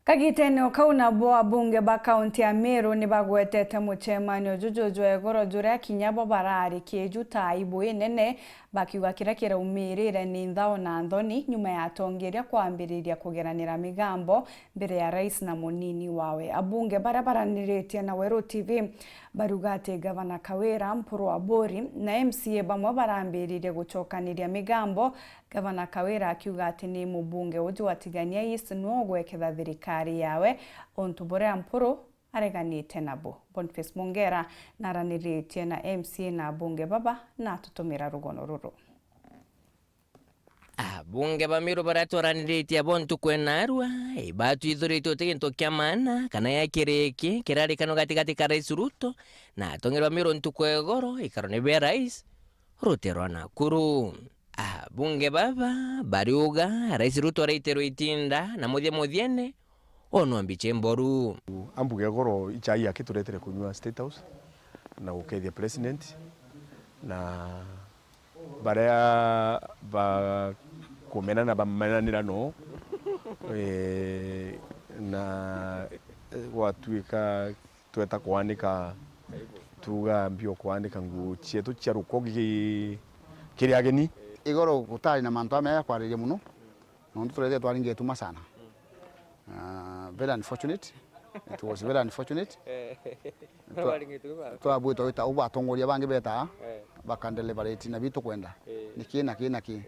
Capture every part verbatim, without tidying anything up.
Kagitene o kau nabo abunge ba kaunti ya Meru ni bagwetete mucemanio juju jwa igoro juria kinya bo barari kiju ta aibu inene, bakiuga kiria kiraumirire ni nthao na nthoni nyuma ya atongeria kwambiriria kugeranira migambo mbere ya rais na munini wawe. Abunge baria baraniritie na Weru T V baruga ati gavana Kawira, Mpuru Aburi na M C A bamwe barambiririe gucokaniria migambo, gavana Kawira akiuga ati ni mubunge uju wa Tigania East nwe ugweketha thirikari yawe, untu buria Mpuru areganite nabo. Boniface Mongera naraniritie na M C A na abunge baba na atutumira rugono ruru. Abunge ba Meru baria twaraniritie abo ntuku ya naarua, ibatwithuritie uti gintu kia maana kana gia kiriki kirarikanwa gatigati ka Rais Ruto na atongeria ba Meru ntuku ya igoro, ikaro ni bia rais, rutere rwa Nakuru. Abunge baba bariuga Rais Ruto araitirwe itinda na muthia muthiene onwa mbicha imboru. Ambuge goro ichai akituretere kunywa State House na gukethia president, na baria bakumena na bamenanira no, eh, na gwatuika tweta kwanika, tuga mbio kwanika nguo cietu cia rukogi kiri ageni. Igoro gutari na mantu amea ya kwariria muno, nontu turethire twaringetuma sana. Ah, very unfortunate. It was very unfortunate. Twa-, twabwitwa wita ubu atongoria bangi betaa, eh, bakandeliberate na bitu kwenda. Eh. Niki, na ki, na ki. Eh.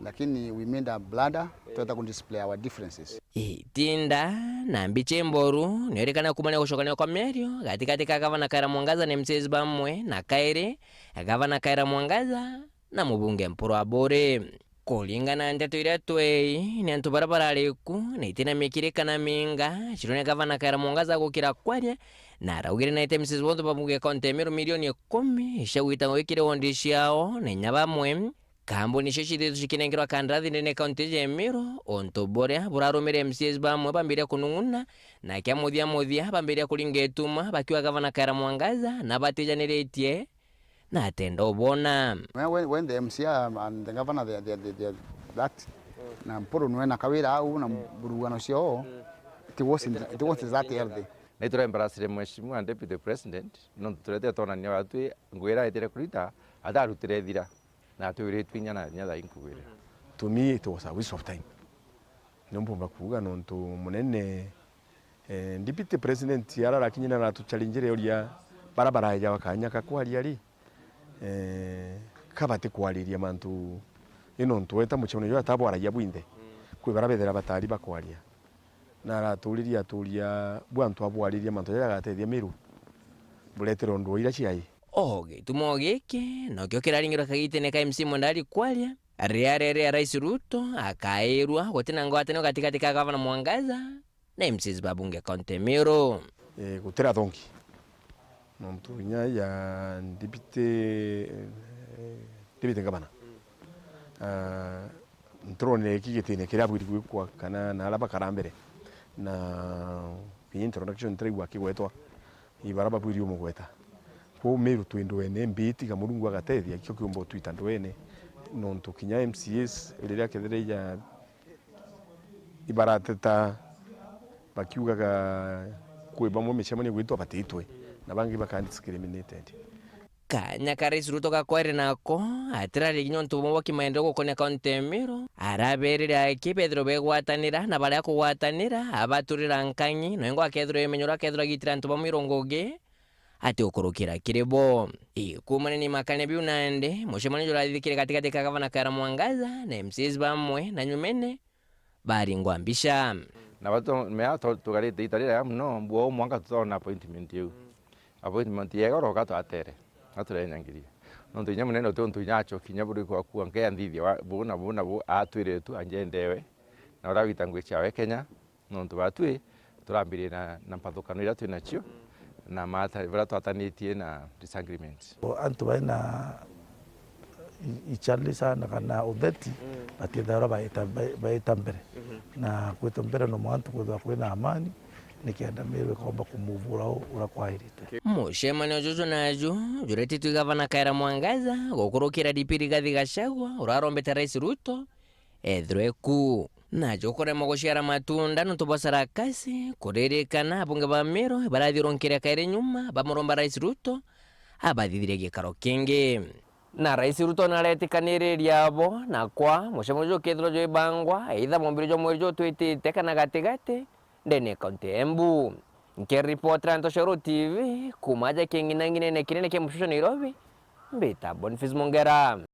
Lakini we made a blunder, eh, tweta ku display our differences. Itinda na mbicha imboru nierikana kumania gucokania kwa miario gatigati ka gavana Kawira Mwangaza na M C As bamwe, na kairi gavana Kawira Mwangaza na mubunge Mpuru Aburi. Kuringana na nteto iria twei, ni antu baria barari ku na itina mikiri kana minga, cirone gavana Kawira Mwangaza gukira kwaria, na araugire na M C As bonthe ba bunge kaunti ya Meru milioni ikumi cia gwitangwa ikiri wondi ciao, na inya bamwe kambuni icio cithitwe cikinengerwa kandarathi ndene kaunti ya Meru, untu buria burarumire M C As bamwe bambiria kunung'una, na kia muthia muthia bambiria kuringa ituma bakiuga gavana Kawira Mwangaza nabatijaniritie na atenda ubona. When, when, when the M C A and the governor, they, they, they, they, that, na Mpuru nwe na Kawira au na mburugano ciao, it wasn't, it wasn't that healthy. Ni turembaracire Mheshimiwa Deputy President, nontu turetire twonania watwi ngugi iria aitire kurita, atarutire ithira, na atwiritwe inya na inya thaa inkugwira. To me, it was a waste of time. Niu mpumba kuuga nontu munene, eh, Deputy President ararakinyire na aratuchallengere uria bara baraejawa kanya ka kwaria ri, eh, kabati kwariria mantu, i nontu weta mucemanio juu atabwaragia bwinthe. Kwi bara bethira batari bakwaria. Na araturirie aturia bwa antu abwaririe mantu jaja agatethia Meru. Buretere undu wa ira ciai. O gitumo giki, nokio kiraringirwe kagitene ka M C Mwendali kwaria, riria riri ya Rais Ruto akairwa gutina ngwataniro gatigati ka Gavana Mwangaza na M Cs ba bunge kaunti ya Meru. Eh, gutira thongi. Nontu inya ya deputy, eh, deputy governor. Ah, nturonere ki gitine kiria abwiri gwikwa kana na aria bakara mbere. Na kinya introduction ntiraigua akigwetwa. Ibara babwiri umugweta. Kwou Meru twi ndwene, mbi tiga Murungu agatethia, ikio kiumba utwita ndwene. Nontu kinya M C As riria kethire ija ibarateta bakiugaga kwi bamwe micemanio gwitwa batitwe, na bangi baka discriminated. Kanya ka Rais Ruto gakwaire nako, atirari kinya untu bumwe bwa kimaendeleo gukonia kaunti ya Meru, araberire aki bethirwe begwatanira na baria kugwatanira, abaturira nkang'i, na wengwa akethirwa imenya uria akethirwa agitira antu ba Meru ngugi, ati ukurukira kiri bo. Ikuumania na imakania biu nandi, mucemanio jurathithikire gatigati ka Gavana Kawira Mwangaza na M Cs bamwe na nyumene baringwa mbica. Na batu mea to-, tugarite ita riraya muno, bwo mwanka tutona appointment iu. Appointment ya igoro ka twatere, ka turenyangiria. Nontu inya munene uti untu inya acho kinya buri kwa kuwa nkeya nthithia wa bu na bu na bu atwire tu anjendewe. Na uria wita ngui ciawe Kenya, nontu batwi turambirie na, na mpathukano iria twi nacio, na mata-, baria twatanitie na disagreement. O antu baina i-, ichali sana kana utheti, mm, batienda uria baita, bai-, baita mbere. Mhm. Na kwita mbere no mwantu kwithwa kwina amani, nikenda Meru ikomba kumuvura u-, uria kwairite. Mucemanio juju naju juretitwe Gavana Kawira Mwangaza gukurukira D P Rigathi Gachagua, uria arombete Rais Ruto ethirwe ku. Na jukuremwa guciara matunda nontu bwa sarakasi, kuririkana abunge ba Meru barathiurunkire kairi nyuma bamuromba Rais Ruto abathithirie gikaro kingi. Na Rais Ruto naretikaniriria abo, na kwa mucemanio jukethirwa jwibangwa either mwaambiririo jwa mweri jutwitite kana gatigati ndene ya kaunti ya Embu. Nkiripotera Ntoshero T V kuma aja king'inang'inene kinene kia mucusho Nairobi, mbita Boniface Mongera.